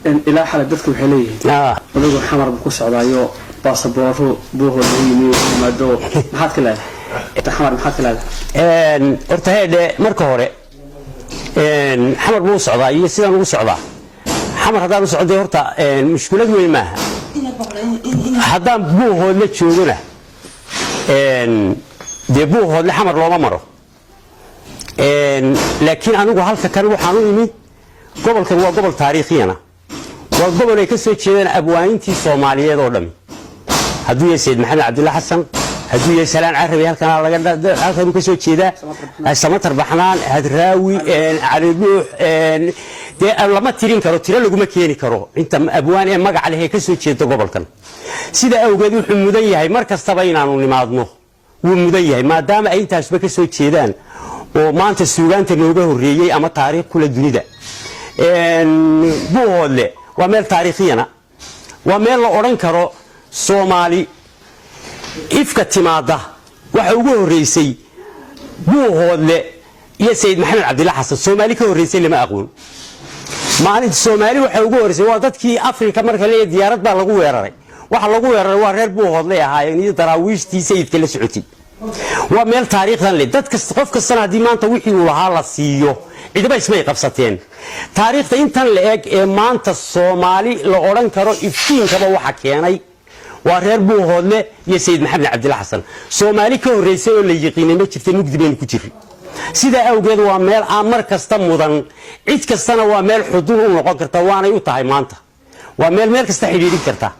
Ilaa xalay dadka waxay leeyihiin adigu Xamar buu ku socdaayo, baasabooro buuhoo lagu yimi yimaado. Maxaad ka leedahay Xamar? Maxaad ka leedahay? Horta heedhe, marka hore Xamar buu u socdaa iyo sidaan ugu socdaa. Xamar haddaan u socday, horta mushkulad weyn maaha. Haddaan Buuhoodle joogona, dee Buuhoodle Xamar looma maro. Laakiin anigu halka kan waxaan u imi, gobolkan waa gobol taariikhiyana, waa gobol ay ka soo jeedaan abwaanintii Soomaaliyeed oo dhami. Hadduu yahay Sayid Maxamed Cabdilla Xasan, hadduu yahay Salaan Carabi, halkanuu ka soo jeedaa, Samatar Baxnaan, Hadraawi, Cali Dhuux, dee lama tirin karo, tiro laguma keeni karo inta abwaan ee magaca leh ee ka soo jeeda gobolkan. Sida awgeed wuxuu mudan yahay mar kastaba inaanu nimaadno, wuu mudan yahay, maadaama ay intaasba ka soo jeedaan oo maanta suugaanta nooga horreeyey ama taariikh kula dunida. Buuhoodle waa meel taariikhiyana, waa meel la odhan karo Soomaali ifka timaada waxa ugu horreysay Buuhoodle iyo Sayid Maxamed Cabdilla Xasan. Soomaali ka horreysay lama aqoon. Maalinta Soomaali waxa ugu horreysay waa dadkii Afrika marka leeyahay diyaarad baa lagu weeraray, waxa lagu weeraray waa reer Buuhoodley ahaayeen iyo Daraawiishtii Sayidka la socotay. Waa meel taariikhdan leh. Dad kasta, qof kastana haddii maanta wixii uu lahaa la siiyo, ciidaba ismay qabsateen. Taariikhda intan la eg ee maanta Soomaali la odhan karo iftiinkaba waxa keenay waa reer Buuhoodle iyo Sayid Maxamed Cabdilla Xasan. Soomaali ka horreysay oo la yiqiinay ma jirta, mugdi baynu ku jirri. Sidaa awgeed waa meel aan mar kasta mudan, cid kastana waa meel xudun u noqon karta, waanay u tahay maanta. Waa meel meel kasta xidhiidhin karta.